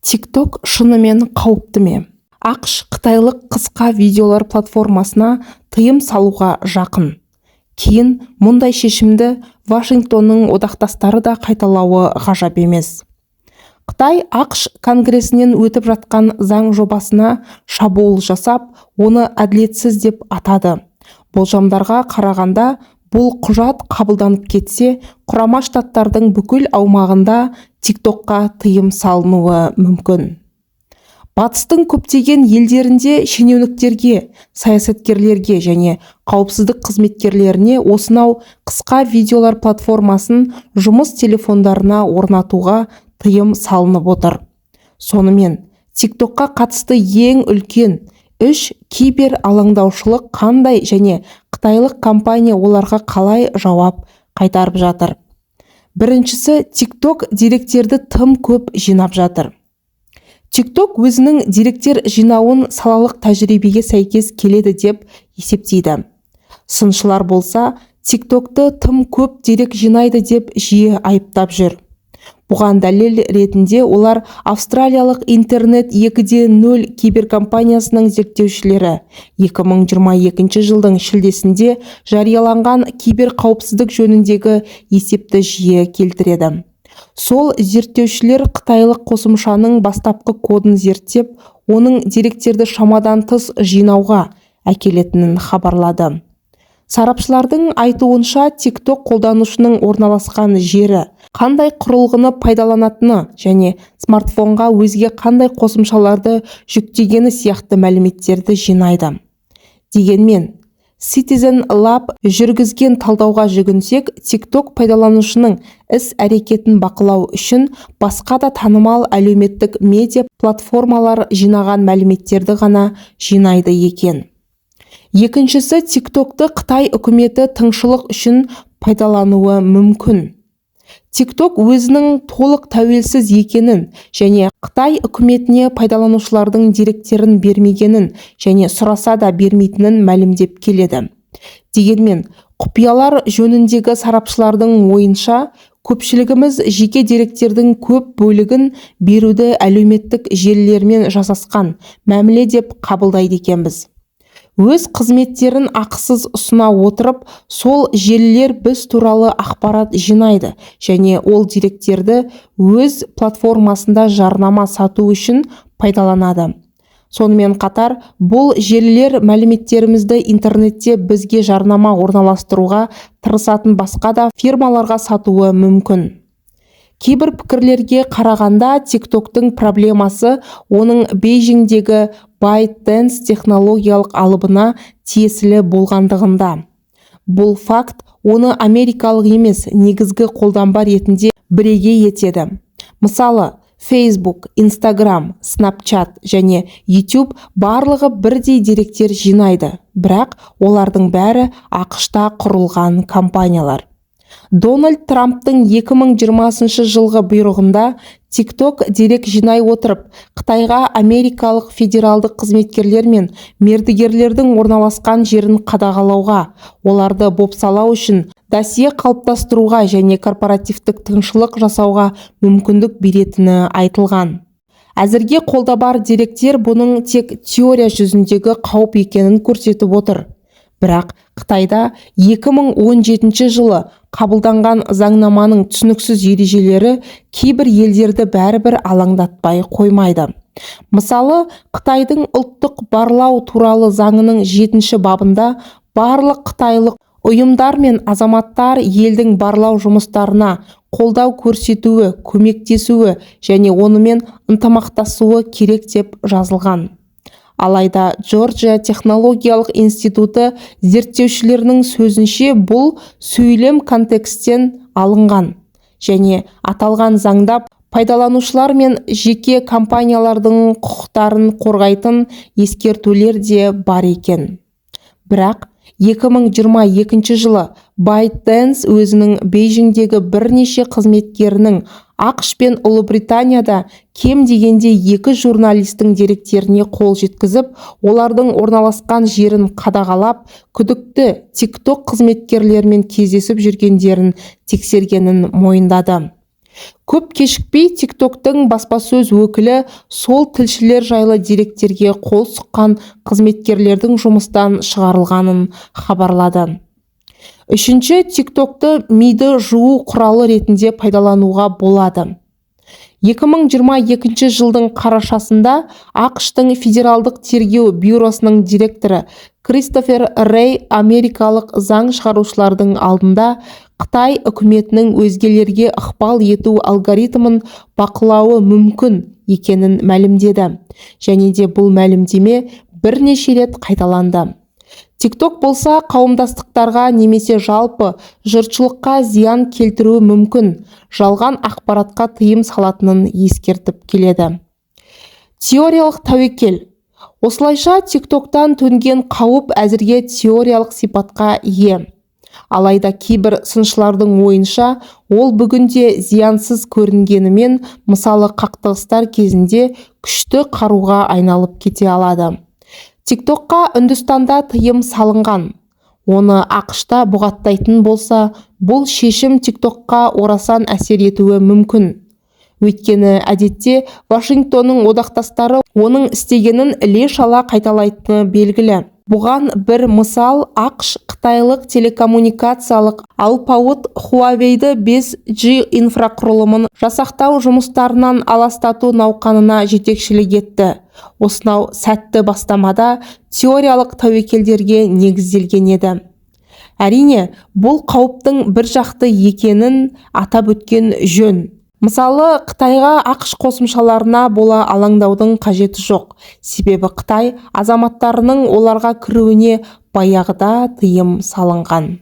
TikTok шынымен қауіпті ме? АҚШ қытайлық қысқа видеолар платформасына тыйым салуға жақын. Кейін мұндай шешімді Вашингтонның одақтастары да қайталауы ғажап емес. Қытай АҚШ Конгресінен өтіп жатқан заң жобасына шабуыл жасап, оны әділетсіз деп атады. Болжамдарға қарағанда, бұл құжат қабылданып кетсе, Құрама Штаттардың бүкіл аумағында TikTok-қа тыйым салынуы мүмкін. Батыстың көптеген елдерінде шенеуніктерге, саясаткерлерге және қауіпсіздік қызметкерлеріне осынау қысқа видеолар платформасын жұмыс телефондарына орнатуға тыйым салынып отыр. Сонымен, TikTok-қа қатысты ең үлкен үш кибер алаңдаушылық қандай және қытайлық компания оларға қалай жауап қайтарып жатыр? Біріншісі, TikTok деректерді тым көп жинап жатыр. TikTok өзінің деректер жинауын салалық тәжірибеге сәйкес келеді деп есептейді. Сыншылар болса, TikTokты тым көп дерек жинайды деп жиі айыптап жүр. Бұған дәлел ретінде олар австралиялық интернет 2.0 киберкомпаниясының зерттеушілері 2022 жылдың шілдесінде жарияланған киберқауіпсіздік жөніндегі есепті жиі келтіреді. Сол зерттеушілер қытайлық қосымшаның бастапқы кодын зерттеп, оның деректерді шамадан тыс жинауға әкелетінін хабарлады. Сарапшылардың айтуынша, TikTok қолданушының орналасқан жері, қандай құрылғыны пайдаланатыны және смартфонға өзге қандай қосымшаларды жүктегені сияқты мәліметтерді жинайды. Дегенмен, Citizen Lab жүргізген талдауға жүгінсек, TikTok пайдаланушының іс-әрекетін бақылау үшін басқа да танымал әлеуметтік медиа платформалар жинаған мәліметтерді ғана жинайды екен. Екіншісі, TikTokты Қытай үкіметі тыңшылық үшін пайдалануы мүмкін. TikTok өзінің толық тәуелсіз екенін және Қытай үкіметіне пайдаланушылардың деректерін бермегенін және сұраса да бермейтінін мәлімдеп келеді. Дегенмен, құпиялар жөніндегі сарапшылардың ойынша, көпшілігіміз жеке деректердің көп бөлігін беруді әлеуметтік желілермен жасасқан мәміле деп қабылдайды екенбіз. Өз қызметтерін ақысыз ұсына отырып, сол желілер біз туралы ақпарат жинайды және ол деректерді өз платформасында жарнама сату үшін пайдаланады. Сонымен қатар, бұл желілер мәліметтерімізді интернетте бізге жарнама орналастыруға тырысатын басқа да фирмаларға сатуы мүмкін. Кейбір пікірлерге қарағанда, TikToктың проблемасы оның Бейжіңдегі ByteDance технологиялық алыбына тиесілі болғандығында. Бұл факт оны америкалық емес негізгі қолданба ретінде бірегей етеді. Мысалы, Facebook, Instagram, Snapchat және YouTube барлығы бірдей деректер жинайды, бірақ олардың бәрі АҚШ-та құрылған компаниялар. Дональд Трамптың 2020 жылғы бұйрығында TikTok дерек жинай отырып, Қытайға америкалық федералдық қызметкерлер мен мердігерлердің орналасқан жерін қадағалауға, оларды бопсалау үшін досье қалыптастыруға және корпоративтік тыңшылық жасауға мүмкіндік беретіні айтылған. Әзірге қолда бар деректер бұның тек теория жүзіндегі қауіп екенін көрсетіп отыр. Бірақ Қытайда 2017 жылы қабылданған заңнаманың түсініксіз ережелері кейбір елдерді бәрібір алаңдатпай қоймайды. Мысалы, Қытайдың ұлттық барлау туралы заңының 7 бабында барлық қытайлық ұйымдар мен азаматтар елдің барлау жұмыстарына қолдау көрсетуі, көмектесуі және онымен ынтымақтасуы керек деп жазылған. Алайда Джорджия технологиялық институты зерттеушілерінің сөзінше, бұл сөйлем контексттен алынған және аталған заңда пайдаланушылар мен жеке компаниялардың құқықтарын қорғайтын ескертулер де бар екен. Бірақ 2022 жылы ByteDance өзінің Бейжіңдегі бірнеше қызметкерінің АҚШ пен Ұлыбританияда кем дегенде екі журналистің деректеріне қол жеткізіп, олардың орналасқан жерін қадағалап, күдікті TikTok қызметкерлерімен кездесіп жүргендерін тексергенін мойындады. Көп кешікпей TikTok-тың баспасөз өкілі сол тілшілер жайлы деректерге қол сұққан қызметкерлердің жұмыстан шығарылғанын хабарлады. Үшінші, TikTok-ты миды жуу құралы ретінде пайдалануға болады. 2022 жылдың қарашасында АҚШ-тың Федералдық тергеу бюросының директоры Кристофер Рэй америкалық заң шығарушылардың алдында Қытай үкіметінің өзгелерге ықпал ету алгоритмін бақылауы мүмкін екенін мәлімдеді. Және де бұл мәлімдеме бірнеше рет қайталанды. TikTok болса, қауымдастықтарға немесе жалпы жұртшылыққа зиян келтіруі мүмкін жалған ақпаратқа тыйым салатынын ескертіп келеді. Теориялық тәуекел. Осылайша, TikTok-тан төнген қауіп әзірге теориялық сипатқа ие. Алайда кейбір сыншылардың ойынша, ол бүгінде зиянсыз көрінгенімен, мысалы, қақтығыстар кезінде күшті қаруға айналып кете алады. TikTok-қа Үндістанда тыйым салынған. Оны АҚШ-та бұғаттайтын болса, бұл шешім TikTok-қа орасан әсер етуі мүмкін. Өйткені әдетте Вашингтонның одақтастары оның істегенін іле-шала қайталайтыны белгілі. Бұған бір мысал, АҚШ қытайлық телекоммуникациялық алпауыт Huawei'ді 5G инфрақұрылымын жасақтау жұмыстарынан аластату науқанына жетекшілік етті. Осынау сәтті бастамада теориялық тәуекелдерге негізделген еді. Әрине, бұл қауіптің бір жақты екенін атап өткен жөн. Мысалы, Қытайға АҚШ қосымшаларына бола алаңдаудың қажеті жоқ. Себебі Қытай азаматтарының оларға кіруіне баяғыда тыйым салынған.